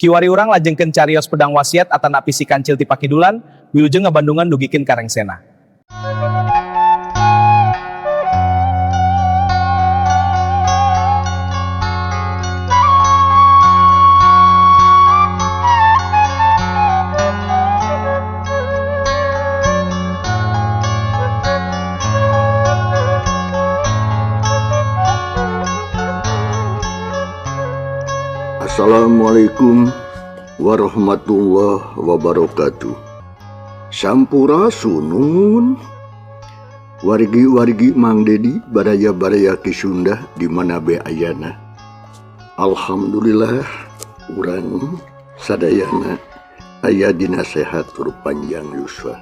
Kiwari urang lajengkeun carios pedang wasiat atanapi si kancil ti pakidulan, wilujeng ngabandungan dugikeun ka rengsena. Assalamualaikum warahmatullahi wabarakatuh. Sampurasunun wargi-wargi Mang Dedi baraya-baraya Ki Sunda di mana be ayana. Alhamdulillah urang sadayana aya dina sehat tur panjang yuswa.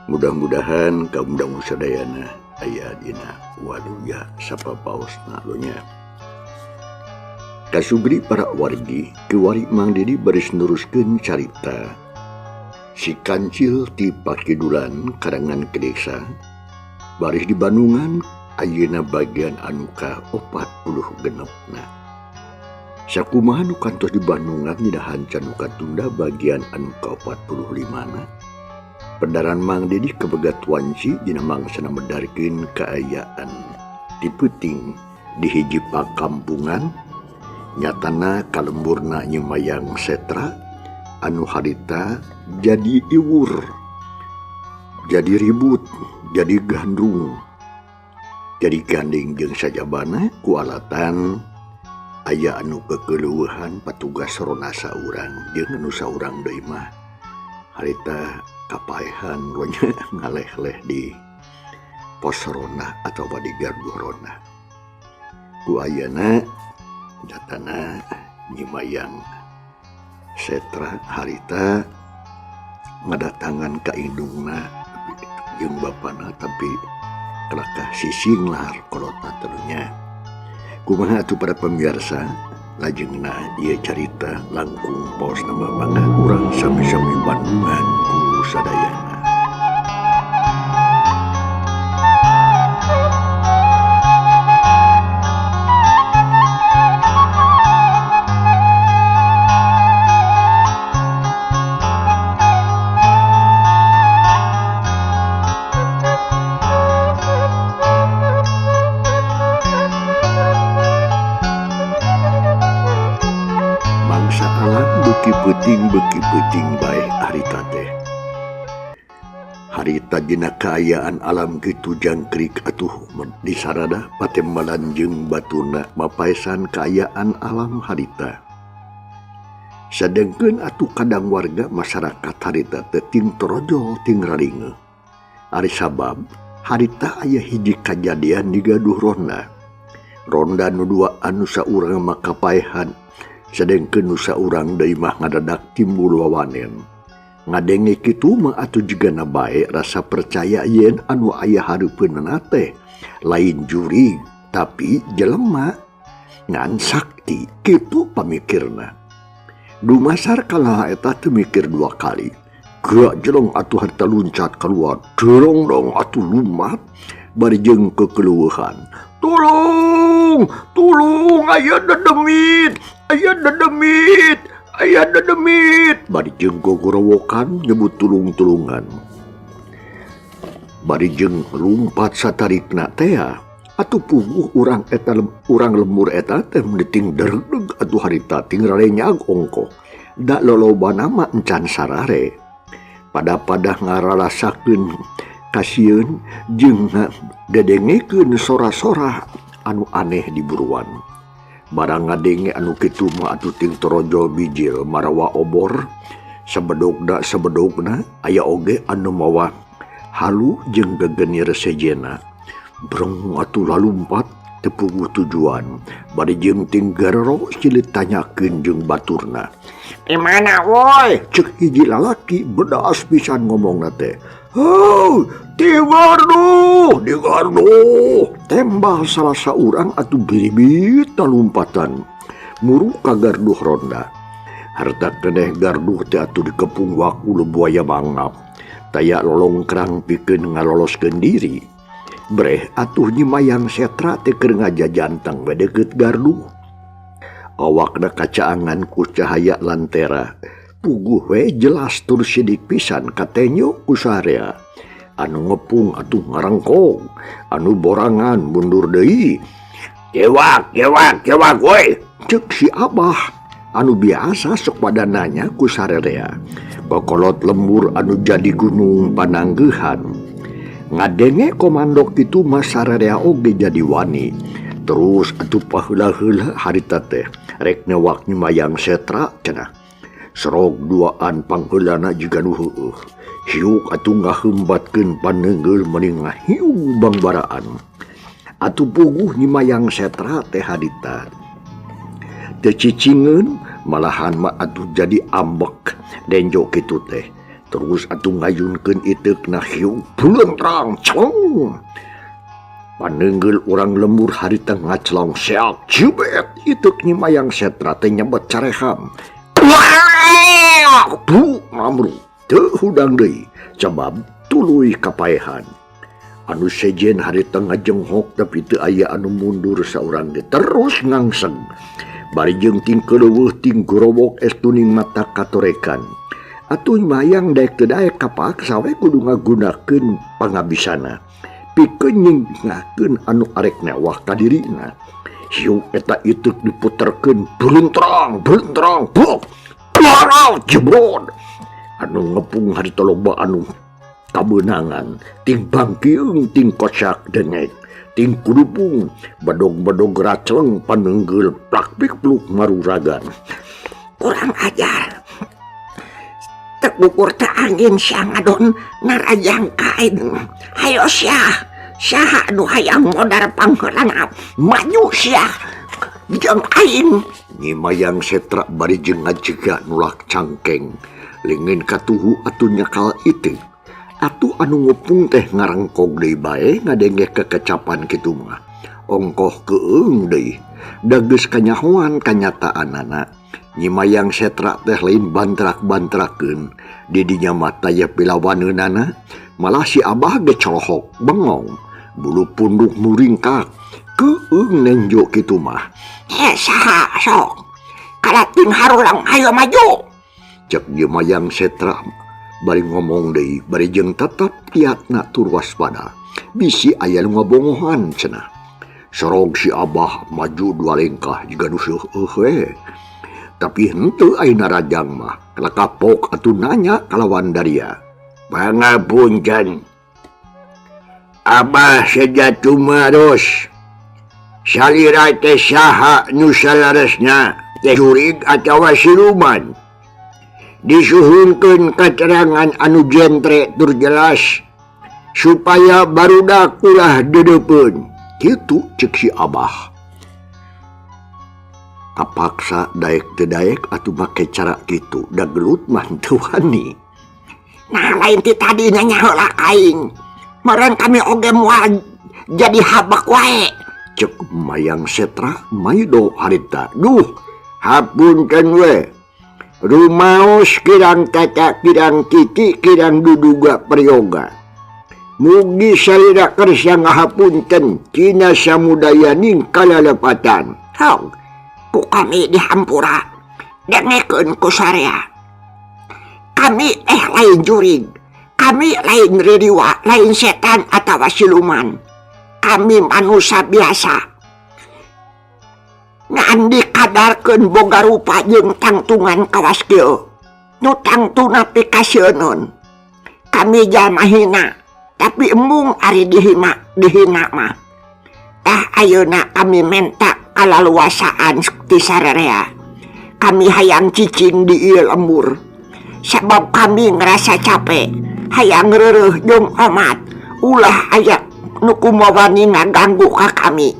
Mudah-mudahan kaum dangu sadayana aya dina waluya sapapaosna nya. Kasubri para wargi kiwari Mang Dedi baris neruskeun carita Si Kancil ti Pakidulan karangan Ki Deksa baris di Bandungan ayeuna bagian anu ka-46 na. Sakumaha nu kantos di Bandungan dina hanca nu katunda bagian anu ka-45 na. Pedaran Mang Dedi kabegat wanci dina mangsana medarkeun kaayaan ti peuting di hiji pakampungan nyatana kalemburna Nyi Mayang Setra anu harita jadi iwur, jadi ribut, jadi gandrung, jadi gandeng jeung sajabana ku alatan aya anu kekeleueuhan patugas ronda saurang jeung anu saurang deui mah harita kapaehan nya ngaleh-leh di pos ronda atawa di gardu ronda. Ku ayana datana Nyi Mayang Setra harita ngadatangan ka indungna jeung bapana tapi kalakah sisinglar kolotna telunya. Kumaha atuh para pemirsa, lajengna ieu carita langkung paosna mangga urang sami-sami bandungan ku sadayana. Mangsa alam beuki peuting bae harita teh. Harita dina kaayaan alam kitu jangkrik atuh disarada patembalan jeung batuna mapaesan kaayaan alam harita. Sadengkeun atuh kadang warga masyarakat harita teh ting torojol ting raringe. Ari sabab harita aya hiji kajadian di gaduh ronda. Ronda nu dua anu saurang mah kapaehan, sedengkeun nu saurang deui mah ngadadak timbul wawanen. Ngadenge kitu mah atuh jigana bae rasa percaya yen anu aya hareupeunna teh lain jurig tapi jelema ngan sakti kitu pamikirna. Dumasar kalah eta teu mikir dua kali. Gerak jelong atuh harita luncat keluar, dorong dong atuh lumat bari jeung kekeleueuhan. Tolong, tolong, aya dedemit, aya dedemit, aya dedemit. Bari jeung gogorowokan nyebut tulung-tulungan. Bari jeung lumpat satarikna tea, atuh puguh urang eta urang lemur eta teh meuting derdeg atuh harita ting rarenyag ongkoh. Da lolobana mah encan sarare. Pada-pada ngaralasakeun kasieun jeung dedengekeun sora-sora anu aneh di buruan. Barang ngadenge anu kitu mah atuh ting torojol bijil marawa obor sebedogna sebedogna aya oge anu mawa halu jeung gegenir sejena. Breng atuh lalumpat teu puguh tujuan bari jeung ting gerero silih tanyakeun jeung baturna. Di mana woi? Cek hiji lalaki bedas pisan ngomongna teh. Heuh, di gardu, di gardu. Tembah salah saurang atuh biribit lompatan. Muru ka gardu ronda. Harta keneh gardu teh atuh dikepung wakul buaya mangap. Taya lolongkrang pikeun ngaloloskeun diri. Breh atuh Nyi Mayang Setra teh keur ngajajantang we deukeut gardu. Awakna kacaangan ku cahaya lantera. Puguh we jelas tur sidik pisan katenyo ku sarea. Anu ngepung atuh ngarengkong, anu borangan mundur deui. Kewak, kewak, kewak woi. Cek si Abah anu biasa sok pada nanya ku sarerea. Kokolot lembur anu jadi gunung pananggeuhan. Ngadenge komando kitu mah sarerea oge jadi wani. Terus atuh paheula-heula harita teh rek newak nyimayang setra cenah. Serog duaan pangheulana jiga nu heueuh. Hiuk atuh ngahembatkeun paneungeul meni ngahiu bangbaraan. Atuh puguh nyimayang setra teh harita. Teu cicingeun malahan mah atuh jadi ambek denjo kitu teh. Terus atuh ngayunkeun iteukna hiuk bulentrang cong. Paneungeul urang lembur harita ngaclong seak jebet iteuk nyimayang setra teh nyebet careham. Bu ngamru teu hudang deui sebab tuluy kapaehan. Anu sejen harita ngajenghok tapi teu aya anu mundur saurang ge terus ngangseg. Bari jeung ting keuleuweuh ting gorowok estuning mata katorekan. Atuh mayang daek teu daek kapaksa we kudu ngagunakeun pangabisana. Pikeun nyinggakeun anu arek newah ka dirina. Hiuk eta iteuk diputerkeun buluntrang buluntrang buk. Parah jebrod. Anu ngepung harita loba anu kabeunangan ting bangkiung ting kocak dengek ting kudupung badog-badog racleng paneungeul plak-pik-pluk maruragan. Kurang ajar. Tekukur teh angin sia ngadon narajang ka aing. Hayo sia. Saha nu hayang modar pangheulana maju sia. Jeung aing. Nyimayang setra bari jeung ngajega nulak cangkeng. Leungeun katuhu atuh nyakal iteuk. Atuh anu ngupung teh ngarengkog deui bae ngadenge kekecapan kitu mah. Ongkoh keung deui. Da geus kanyahoan kanyataanana. Nyimayang setra teh lain bantrak-bantrakeun. Di dinya mah taya pilawaneunana. Malah si Abah ge colohok bengong. Bulu punduk muringkak. Keung nenjo kitu mah. Saha sok. Kalating harulang ayo maju. Cek nyimayang setra bari ngomong deui bari jeung tetep kiatna tur waspada. Bisi aya nu ngabongohan cenah. Sorog si Abah maju dua lengkah jiga nu seueuh we. Tapi henteu ayeuna rajang mah. Kapok atuh nanya kalawan daria. Pangapunten. Abah seja tumaros. Salira teh saha nu salaresna teh jurig atawa siluman. Disuhunkeun katerangan anu jentre tur jelas supaya barudak ulah dedeupeun. Kitu cek si Abah. Kapaksa daek teu daek atuh make cara kitu da gelut mah teu wani. Nah lain ti tadi nanya heula aing. Meureun kami oge moal jadi habak wae. Cek mayang setra maido harita. Duh, hapunten we. Rumaos kirang tata kirang kiki kirang duduga peryoga. Mugi salira kersa ngahapunten tina samudayaning kalalepatan. Hong, ku kami dihampura dengekeun ku sarea. Kami lain jurig, kami lain ririwa, lain setan atawa siluman. Kami manusia biasa. Ngan dikadarkeun boga rupa jeung tangtungan kawas kieu. Nu tangtuna pikasieun. Kami jalma hina, tapi embung ari dihina mah. Tah ayeuna kami menta kalaluasaan ti sararea. Kami hayang cicing di ieu lembur. Sabab kami ngerasa capek, hayang reureuh jeung omat. Ulah aya nu kumawani ngaganggu ka kami.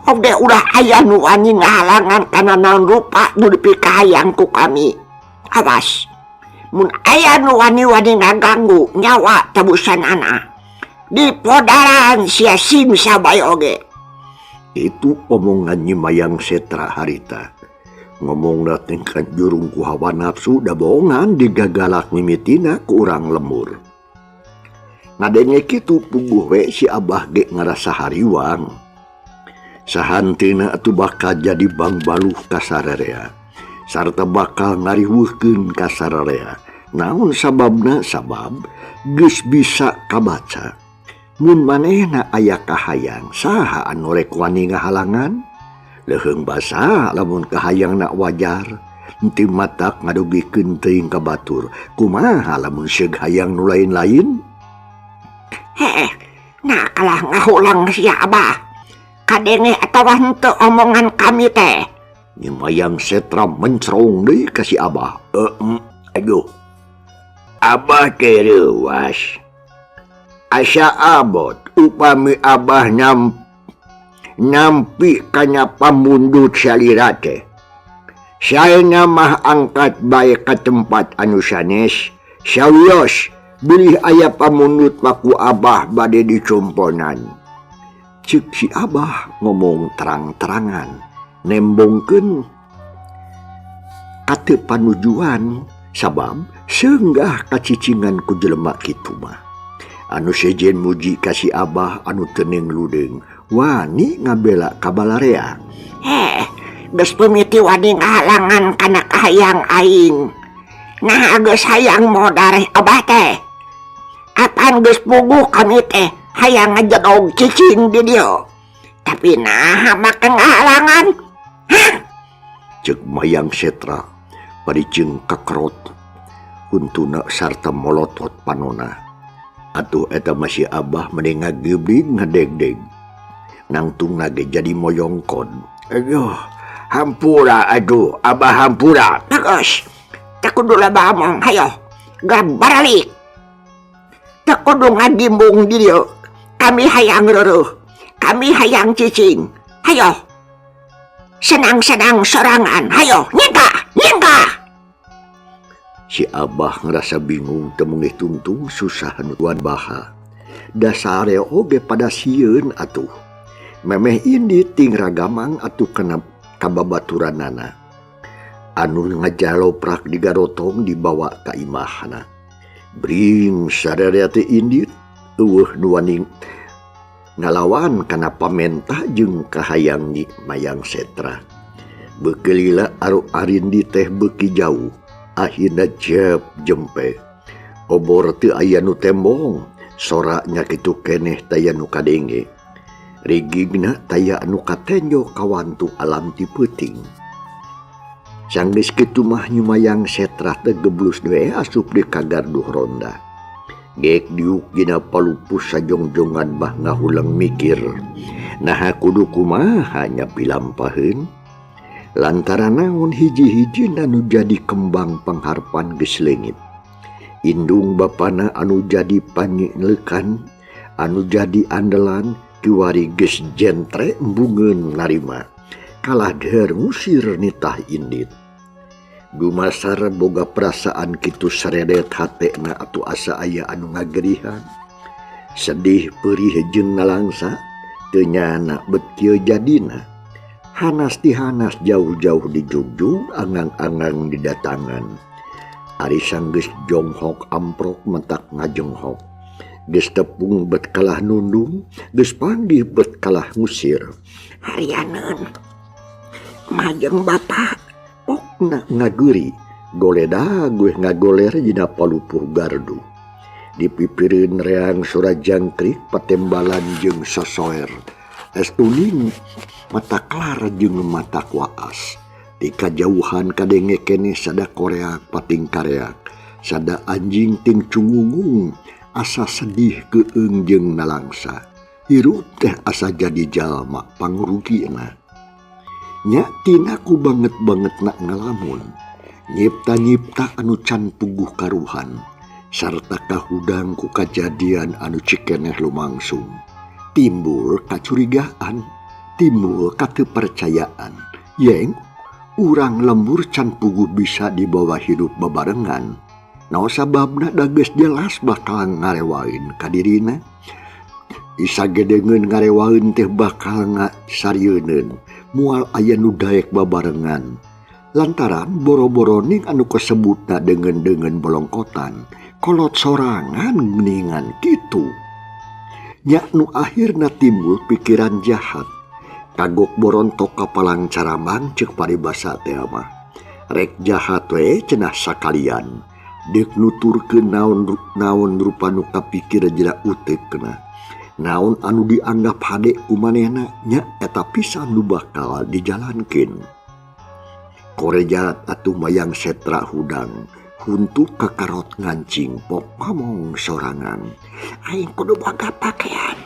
Oge ulah aya nu wani ngahalangan kana naon rupa nu dipikahayang ku kami. Awas, mun aya nu wani-wani ngaganggu nyawa tebusanana. Dipodaran sia sim sabae oge. Itu omongan Nyimayang Setra harita. Ngomongna tingkat jurung ku hawa nafsu da bohongan digagalak mimitina ku urang lemur. Ngadenge kitu puguh we si Abah ge ngarasa hariwang. Sahanteuna atuh bakal jadi bangbaluh ka sararea sarta bakal ngariweuhkeun ka sararea. Naon sababna? Sabab geus bisa kabaca. Mun manehna aya kahayang, saha anu rek wani ngahalangan? Leuheung basa lamun kahayangna wajar. Henteu matak ngadugikeun teuing ka batur. Kumaha lamun seug hayang nu lain-lain? Heeh, nah kalah ngahulang sia Abah. Kadenge atawa henteu omongan kami teh. Nyi Mayang Setra mencrong deui ka si Abah. Aduh. Abah teh reuas. Asa abot upami Abah nampi kana pamundut salira teh. Saena mah angkat bae ka tempat anu sanes. Sawios bilih aya pamundut paku Abah bade dicumponan. Ceuk si Abah ngomong terang-terangan, nembongkeun kateu panujuan sabab seunggah kacicingan ku jelema kitu mah. Anu sejen muji ka si Abah anu teuning ludeung, wani ngabela ka balarea. Heh, geus pimiti wani ngahalangan kana kahayang aing. Nah geus hayang modar Abah teh. Apan geus puguh kami teh hayang ngajedog cicing di dieu. Tapi nah make ngahalangan. Hah? Ceuk Mayang Setra bari jeung kakerot huntuna sarta molotot panona. Atuh eta mah si Abah meni ngageblig ngadegdeg. Nangtungna ge jadi moyongkon. Aduh, hampura aduh, Abah hampura. Bagus. Teu kudu loba omong, hayo. Gabaralik. Teu kudu ngagimbung di dieu. Kami hayang reuruh. Kami hayang cicing. Hayo. Senang-senang sorangan. Hayo, nyingkah, nyingkah. Si Abah ngerasa bingung teu meunggih tungtung susah nuan baha. Dasare oge pada sieun atuh. Memeh indi ting ragamang atuh kana kababaturanana. Anu ngajaloprak di garotong dibawa ka imahna. Bring sararea teh indit eueuh nu wani ngalawan kana pamentah jeung kahayang Nyi Mayang Setra. Beuki lila aru arindi teh beuki jauh. Akhirna jep jempe. Obor teu aya nu tembong, sora nya kitu keneh taya nu kadenge. Rigigna taya anu katenjo kawantu alam ti peuting. Sanggeus kitu mah Nyi Mayang Setra teh geblus we asup di kagarduh ronda. Gek diuk dina palupus sajongjongan mah ngahuleng mikir. Naha kudu kumaha nya pilampaheun? Lantaran naon hiji-hiji anu jadi kembang pangharpan geus leungit. Indung bapana anu jadi panyileukan, anu jadi andalan, kiwari geus jentre embungeun narima. Kalah deuheur ngusir nitah indit. Dumasar boga perasaan kitu seredet hatena atuh asa aya anu ngagerihan. Sedih perih jeung nalangsa, teu nyana bet kieu jadina. Hanas ti hanas jauh-jauh dijugjug, angang-angang didatangan. Ari sanggeus jonghok amprok mentak ngajonghok. Geus tepung bet kalah nundung, geus panggih bet kalah ngusir. Harianeun majeng bapa pokna ngaguri, goledag we ngagoler dina palupuh gardu. Dipipireun reang sora jangkrik patembalan jeung sosoer. Estuning mata kelar jeung mata kuaas. Di kajauhan kadenge keneh sada koreak pating kareak, sada anjing ting cungungung, asa sedih keung jeung nalangsa. Hirup teh asa jadi jalma pangrugina. Nya tina ku banget-banget nak ngalamun. Nyipta-nyipta anu can puguh karuhan, sarta kahudang ku kajadian anu cikeneh lumangsung. Timbul kacurigaan, timbul katepercayaan. Yeng, urang lembur can puguh bisa dibawa hidup babarengan. Naon sababna da geus jelas bakal ngarewaeun ka dirina. Isa gedengeun ngarewaeun teh bakal ngasarieuneun, moal aya nu daek babarengan. Lantaran boro-boroning anu kasebutna deungeun-deungeun bolongkotan, kolot sorangan geuningan kitu. Nya nu akhirna timbul pikiran jahat. Kagok borontok kapalang caramang ceuk paribasa teh mah. Rek jahat we cenah sakalian. Deuk nuturkeun naon rupa nu kapikir jera uteukna. Naon anu dianggap hade ku manehna nya eta pisan nu bakal dijalankeun. Korejat atuh mayang setra hudang. Huntu kakarot ngancing pok pamong sorangan. Aing kudu boga pakaian.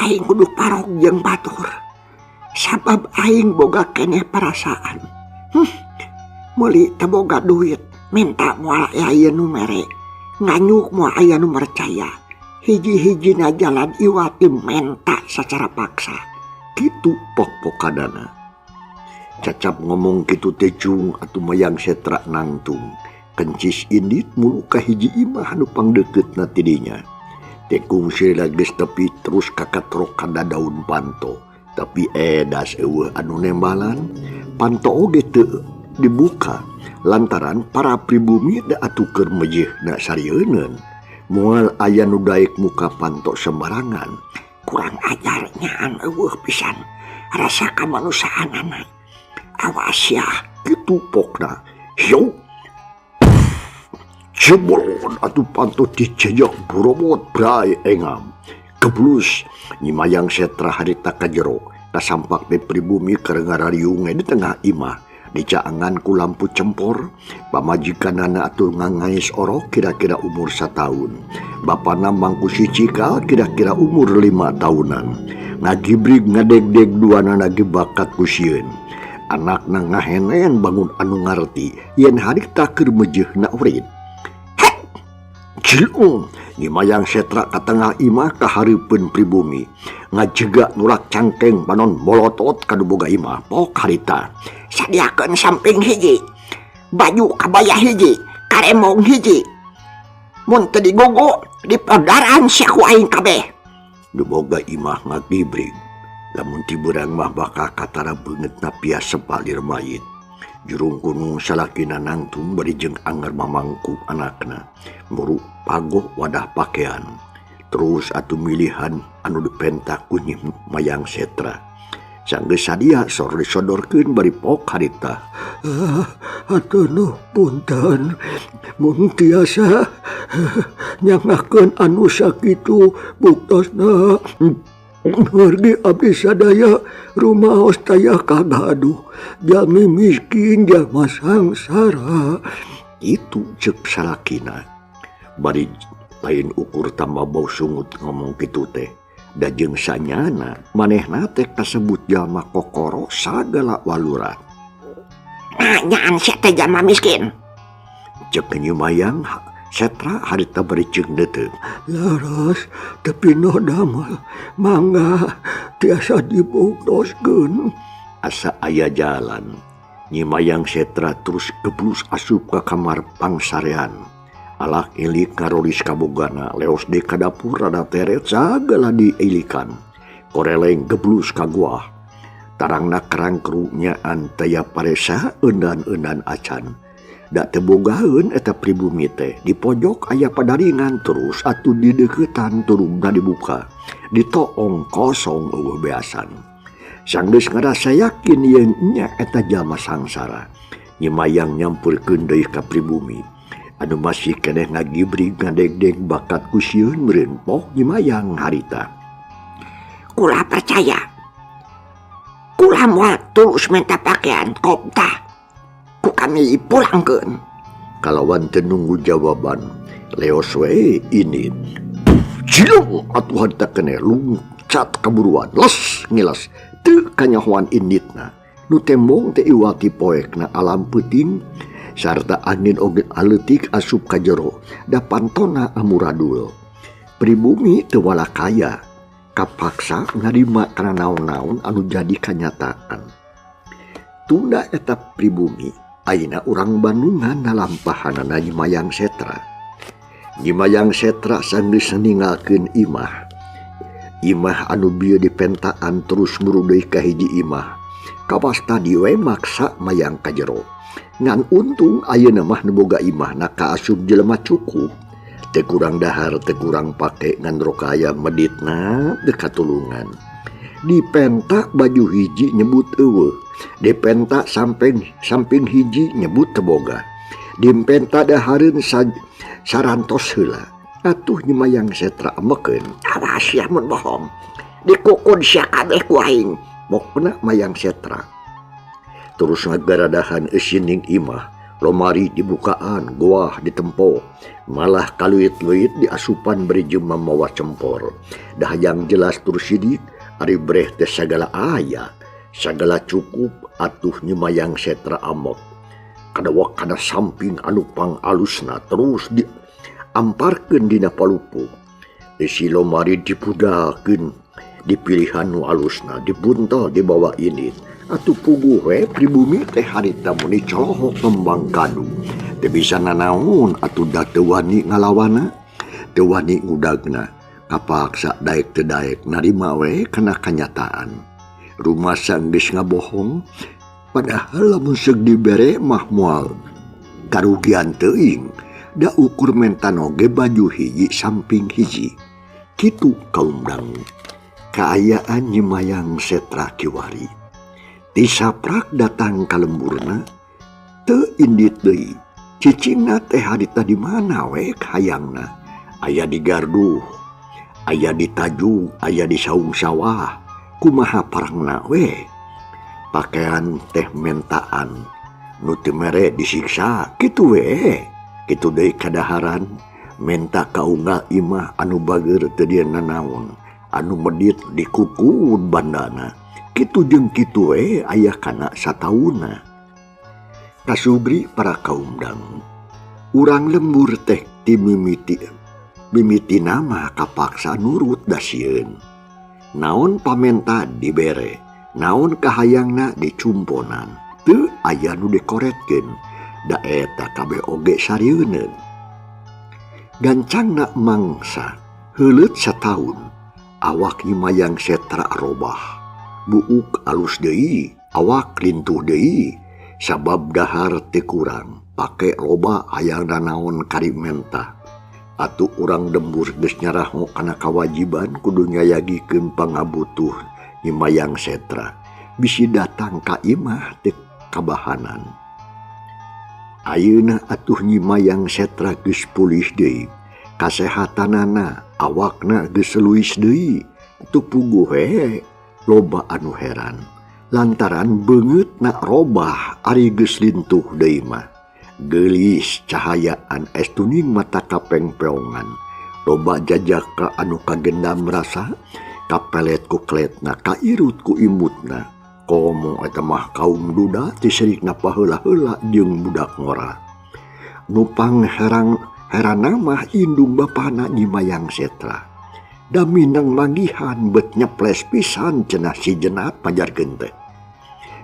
Aing kudu parok jeung batur. Sabab aing boga keneh perasaan. Meuli teu boga duit, minta moal aya nu mere. Nganyuk moal aya nu percaya. Hiji-hijina jalan iwati menta secara paksa. Kitu pok-pokadana. Cacap ngomong kitu teh cung atuh mayang setra nangtung. Kencis indit mulu ka hiji imah anu pangdeukeutna ti dinya. Tekung sila geus tepi terus kakatrok kana daun panto. Tapi edas eueuh anu nembalan, panto oge teu dibuka lantaran para pribumi da atuh keur mejeuhna sarieuneun. Moal aya nu daek muka panto sembarangan. Kurang ajar nyaan eueuh pisan. Rasa kamanusaanana. Awas ya, kitu pokna. Hiu. Jebolon atuh panto dicejok borobot brai engam. Keblus nyimayang setra harita kajero. Kasampak di pribumi keur ngarariung di tengah imah. Dicaangan ku lampu cempor, pamajikanana atuh ngangais orok kira-kira umur sataun. Bapana mangku si cikal kira-kira umur 5 tahunan. Ngagibrig ngadegdeg duanana ge bakat ku sieun. Anakna ngahenen bangun anu ngarti yen harita keur mejeuhna urit. Cilung nyimayang setra ka tengah imah ka hareupeun pribumi. Ngajega nulak cangkeng panon molotot ka nu boga imah pok harita. Sadiakeun samping hiji, baju kabaya hiji, karemong hiji. Mun teu digogo dipodaran sia ku aing kabeh. Nu boga imah ngagibrig. Lamun ti beurang mah bakal katara beungeutna pias sepalir mayit. Jurung gunung salakina nangtung bari jeung anger mamangku anakna. Muru pagoh wadah pakaian. Terus atuh milihan anu dipenta ku Nyi Mayang Setra. Sanggeus sadia sor disodorkeun bari pok harita. Atuh nuh punten. Mun tiasa nyangakeun anu sakitu buktosna. Wargi abdi sadaya rumaos taya kagaduh jalmi miskin jalma sangsara. Itu ceuk salakina. Bari lain ukur tambah bau sungut ngomong kitu teh. Da jeung sanyana manehna teh kasebut jalma kokoro sagala walura. Nah, nyaan sia teh jalma miskin. Ceuk Nyi Mayang Setra harita bari ceuk deuteup. Laras tepi no damel mangga tiasa dibuktoskeun. Asa aya jalan. Nyi Mayang Setra terus geblus asup ka kamar pangsarean. Alak ilik karolis kabogana leos deui ka dapur rada teret sagala diilikan. Koreleng geblus ka guah. Tarangna karangkru nyaan taya paresa eundan-eundan acan. Da teu bogaeun eta pribumi teh di pojok aya padaringan terus atuh di deuketan turungna dibuka. Ditoong kosong eueuh beasan. Sanggeus ngarasa yakin yen nya eta jalma sangsara. Nyi Mayang nyampurkeun deui ka pribumi. Anu masih keneh ngagibrig ngadegdeg bakat ku sieun meureun pok Nyi Mayang harita. Kula percaya. Kula moal tulus minta pakaian koptah. Ku kami pulangkeun. Kalawan teu nunggu jawaban, leos we ini. Cilung atuh harita keneh lungcat kaburuan, les ngilas teu kanyahoan inditna. Nu tembong teh iwati poekna alam peuting sarta angin oge aleutik asup ka jero da pantona amuradul. Pribumi teu walakaya, kapaksa ngarima kana naon-naon anu jadi kanyataan. Tunda eta pribumi ayeuna urang Bandungan nalampahanana Nyi Mayang Setra. Nyi Mayang Setra sanggeus ninggalkeun imah. Imah anu bieu dipentaan terus muru deui ka hiji imah. Kawas tadi we maksa mayang ka jero. Ngan untung ayeuna mah nu boga imahna kaasup jelema cukup. Teu kurang dahar, teu kurang pake, ngan rokaya meditna teu katulungan. Dipenta baju hiji nyebut eueuh, dipenta samping hiji nyebut teu boga. Dipenta dahareun sarantos heula. Atuh Nyi Mayang Setra amekeun. Awas sia mun bohong. Dikukun sia kabeh ku aing. Mokna Mayang Setra. Terus ngagaradahan eusining imah, lomari dibukaan, goah ditempo, malah kaluit-luit diasupan bari jeung mamawa cempor. Dah yang jelas tur sidik, ari breh teh sagala aya, sagala cukup atuh Nyi Mayang Setra amok. Kadawak kana samping anu pangalusna terus diamparkeun dina palupuh. Isi lomari dibudakeun, dipilihan nu alusna, dibuntel dibawa ini. Atuh puguh we pribumi teh harita muni colohok ngembang kadu. Teu bisa nanaon atuh da teu wani ngalawana, teu wani ngudagna. Kapaksa daek teu daek narima we kana kanyataan. Rumasa geus ngabohong, padahal lamun seug dibere mah moal karugian teuing. Da ukur mentan oge baju hiji samping hiji. Kitu kaum dangu. Kaayaan Nyi Mayang Setra kiwari. Tisaprak datang ka lemburna, teu indit deui. Cicingna teh harita di mana we hayangna. Aya di garduh, aya di tajug, aya di saung sawah. Kumaha parangna we. Pakaian teh mentaan, nu teu mere disiksa, kitu we. Kitu deui kadaharan, menta kaunggal imah anu bageur teu dieun nanaon, anu medit dikukud bandana. Kitu jeung kitu we aya kana satauna. Kasubri para kaum dangu. Urang lembur teh ti mimiti nama kapaksa nurut dasieun. Naon pamenta dibere, naon kahayangna dicumponan. Teu aya nu dikoretkeun, da eta kabeh oge sarieuneun. Gancangna mangsa heuleut sataun, awak Nyi Mayang Setra robah. Buuk alus deui, awak lintuh deui, sabab dahar teu kurang, pake loba hayang nanaon kari mentah. Atuh urang lembur geus nyaraho kana kawajiban kudu nyayagikeun pangabutuh Nyi Mayang Setra. Bisi datang ka imah teu kabahanan. Ayeuna atuh Nyi Mayang Setra geus pulih deui, kasehatanana, awakna geus leuwis deui. Atuh puguh we loba anu heran lantaran beungeutna robah ari geus lintuh deui mah. Geulis cahayaan estuning mata kapengpeongan. Loba jajaka anu kagendam rasa, kapelet ku kletna, kairut ku imutna. Komo eta mah kaum duda ti serikna paheula-heula jeung budak ngora. Nu pangherang herana mah indung bapana Nyi Mayang Setra. Da minang manggihan bet nyeples pisan cenah si jenat pajarkeun teh.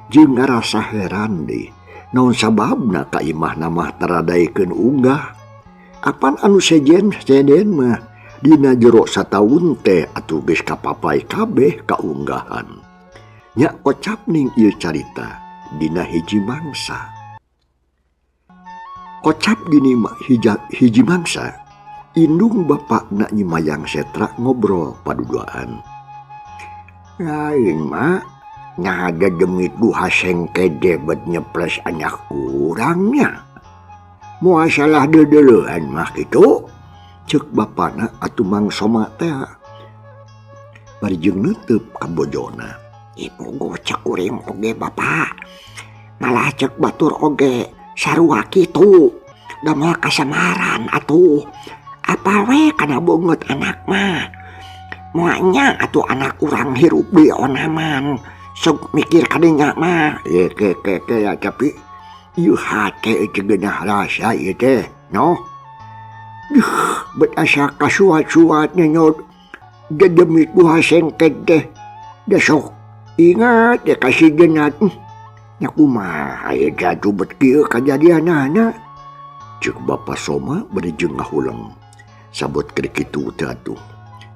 Jeung ngarasa heran deui, naon sababna ka imahna mah taradaekeun unggah. Apan anu sejen-sejen mah dina jero sataun teh atuh geus kapapai kabeh kaunggahan. Nya kocap ning ieu carita dina hiji mangsa. Kocap dini hiji mangsa. Indung bapakna Nyi Mayang Setra ngobrol paduduaan. Lain mak, nah ada demit duha sengkede bet nyeples anak kurangnya. Moal salah dedeleuan mah kitu. Ceuk bapana atuh Mang Soma teh. Bari jeung neuteup ka bojona. Ibu gocek kuring oge bapak. Malah cek batur oge sarua kitu. Da moal kasamaran atuh. Apa we kana beungeut anak mah. Moalnya atuh anak urang hirup di onaman. Sok mikir kadinya mah. Ye ke ke ke ya tapi ieu hate teu geunah rasa ieu teh, no. Duh, bet asa kasuat-suat nyonyot. Dedemit buah sengket teh. Da sok ingat ya kasih jenat. Nya kumaha ieu jatuh bet kieu kajadianana. Ceuk Bapa Soma bari jeung ngahuleng. Sabot keur kitu teh atuh.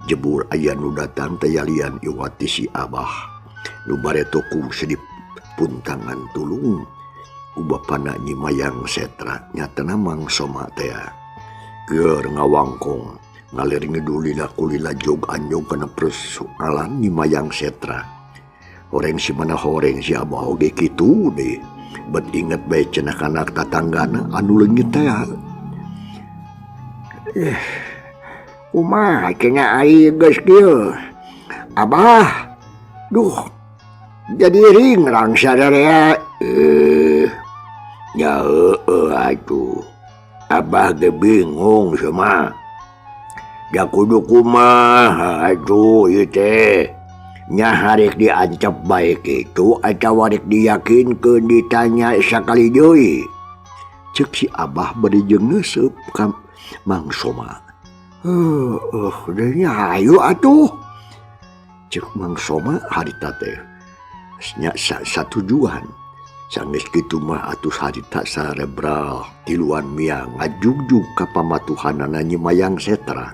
Jebur aya nu datang teh yalian iwati si Abah. Nu bareto ku sedip puntangan tulung. Ku bapana Nyi Mayang Setra nyatana Mang Soma teh. Keur ngawangkong Ngalir ngidul lila kulila jog anjog kana persoalan Nyi Mayang Setra. Horeng si mana horeng si Abah oge kitu deh. Bet inget bae cenah kana tatanggana anu leungit teh. Kumaha cenah ai geus kieu. Abah, duh, jadi ringrang sadarea. Ya heueuh atuh. Abah ge bingung cenah. Da kudu kumaha atuh ieu teh. Nya harek diancep bae kitu atawa rek diyakinkeun ditanya sakali deui. Ceuk si Abah bari jeung neuseup ka Mang Soma. Heueuh, deui nya hayu atuh. Ceuk Mang Soma harita teh. Nya satujuan. Sanggeus kitu mah atuh harita sarebral tiluan miang ngajugjug ka pamatuhanana Nyi Mayang Setra.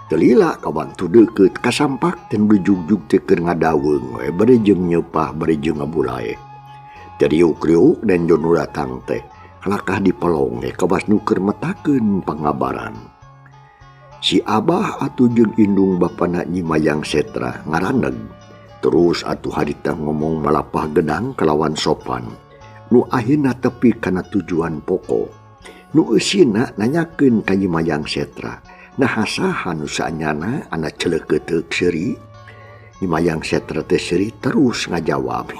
Telila kawan tu deukeut kasampak teh nu dijugjug teh keur ngadaweung we bari jeung nyeupah bari jeung ngabulae. Teriuk-riuk dan nu datang teh kalakah dipelong we kawas nu keur metakeun pangabaran. Si Abah atuh jeung indung bapana Nyi Mayang Setra ngaraneg. Terus atuh harita ngomong malapah gedang kalawan sopan. Nu akhirna tepi kana tujuan pokok. Nu eusina nanyakeun ka Nyi Mayang Setra. Nah saha nu saanyana ana celeukeuteup seuri. Nyi Mayang Setra teh seuri terus ngajawab.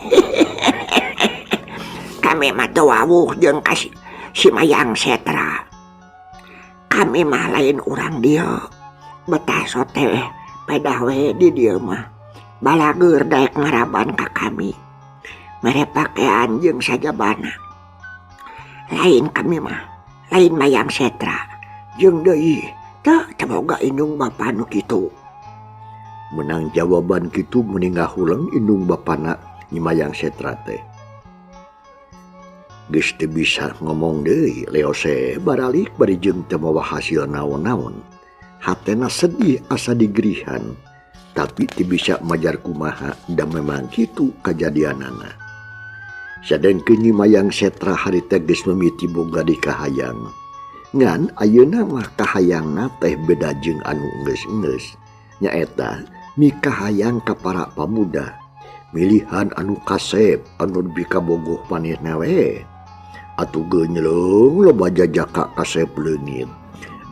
Kami mah teu wawuh jeung ka si Mayang Setra. Kami mah lain urang dieu. Betah sote pedah we di dieu mah. Balageur daek ngaraban ka kami. Mere pakean jeung sajabana. Lain kami mah, lain Mayang Setra. Jeung deui teu teboga indung bapa nu kitu. Menang jawaban kitu meni ngahuleng indung bapana Nyi Mayang Setra teh. Geus teu bisa ngomong deui, leose baralik bari jeung teu mawa hasil naon-naon. Hatena sedih asa digerihan, tapi teu bisa majar kumaha da memang kitu kajadianana. Sadengkeun Nyi Mayang Setra harita geus mimiti boga di kahayang. Ngan ayeuna mah kahayangna teh beda jeung anu geus-geus. Nyaeta mikahayang ka para pamuda, milihan anu kasep anu bikabogoh manehna we. Atuh genyeleung loba jajaka kasep leungit.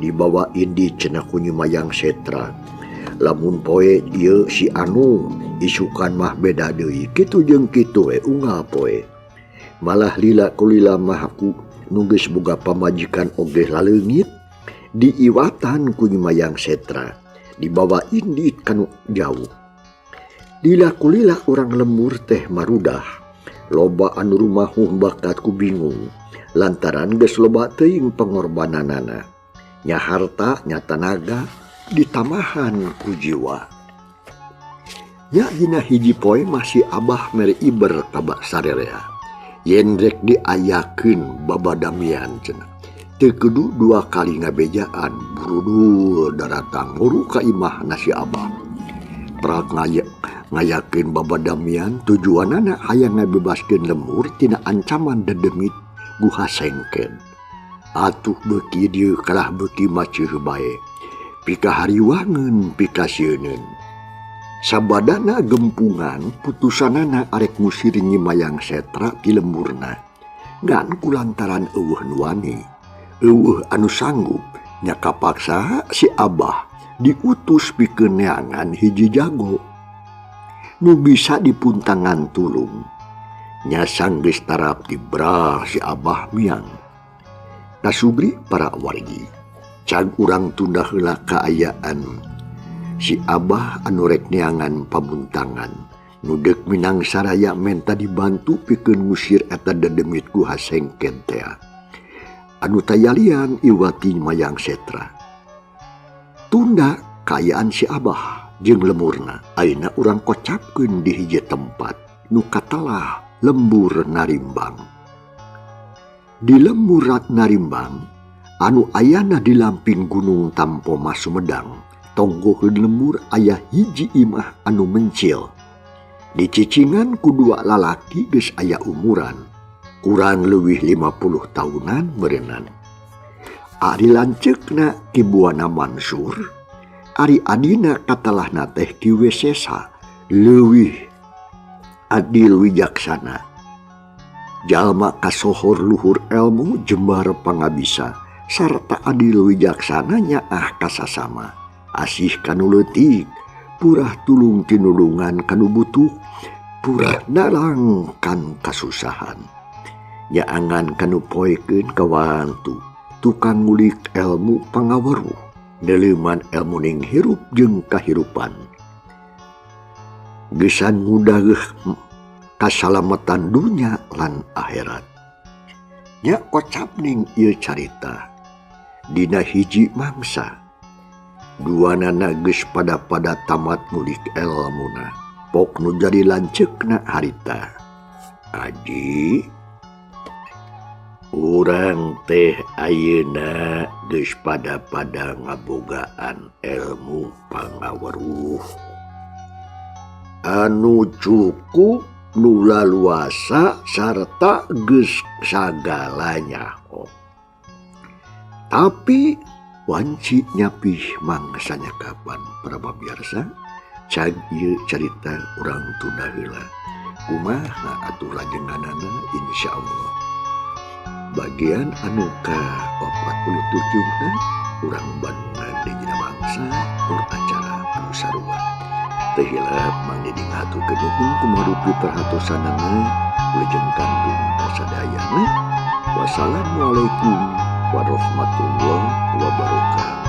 Dibawa indi cenah ku Nyi Mayang Setra. Lamun poe ieu si anu isukan mah beda deui kitu jeung kitu we unggal poe. Malah lila kulila mah ku nu geus boga pamajikan oge laleungit diiwatan ku Nyi Mayang Setra dibawa indit kanu jauh. Lila kulila urang lembur teh marudah. Loba anu rumahuh bakat ku bingung lantaran geus loba teuing pengorbananana. Nya harta nya tanaga ditamahan ku jiwa. Nya dina hiji poe masih Abah mere iber ka sarerea. Yen rek diayakeun babadamian cenah. Teu kudu dua kali ngabejaan burudul daratang muru ka imahna si Abah. Prak ngayakeun babadamian tujuanana hayang ngabebaskeun lembur tina ancaman dedemit Guha Sengken. Atuh beuki dieu kalah beuki maceuh bae. Pikahariwangeun pikasieuneun. Sabadana gempungan putusanana arek ngusir Nyi Mayang Setra ti lemburna. Ngan kulantaran eueuh nu wani, eueuh anu sanggup, nya kapaksa si Abah diutus pikeun neangan hiji jago nu bisa dipuntangan tulung. Nya sanggeus tarap dibral si Abah miang. Nasubri para wargi, cag urang tunda heula kaayaan si Abah anu rek neangan pamuntangan nu deuk minang saraya menta dibantu pikeun ngusir eta dedemit Guha Sengken tea. Anu tayalian iwati Mayang Setra. Tunda kaayaan si Abah jeung lemurna ayeuna urang kocapkeun di hiji tempat nu katelah lembur Narimbang. Di lembur Narimbang anu ayana di lamping Gunung Tampomas Sumedang, tonggoheun lembur aya hiji imah anu mencil. Dicicingan ku dua lalaki geus aya umuran, kurang leuwih 50 tahunan meureunnan. Ari lanceukna Ki Buana Mansur, ari adina katalahna teh Ki Wesesa leuwih adil wijaksana. Jalma kasohor luhur elmu jembar pangabisa sarta adil wijaksana nyaah kasasama. Asih kanu leutik, purah tulung tinulungan kanu butuh, purah nalang kanu kasusahan. Nyaangan kanu poekeun kawantu, tukang ngulik elmu pangaweruh, neuleuman elmu ning hirup jeung kahirupan. Gesan ngudageuh kasalamatan dunya lan akhirat. Nya kocap ning ieu carita dina hiji mangsa. Duanana geus pada-pada tamat ngulik elmuna. Pok nu jadi lanceukna harita. Aji, urang teh ayeuna geus pada-pada ngabogaan elmu pangaweruh. Anu cukup nu laluasa sarta geus sagalanya. Tapi wanci nyapih mangsanya kapan para pamirsa cag ieu carita urang tunda heula. Kumaha atuh lajenganana insyaallah. Bagian anu ka-47 na urang Bandungan di dina mangsa tur acara anu sarua. Teu hilap Mang Didi ngahaturkeun nuhun kumarupi perhatosanana wilujeng kantun kasadayana. Wassalamualaikum warahmatullahi wabarakatuh.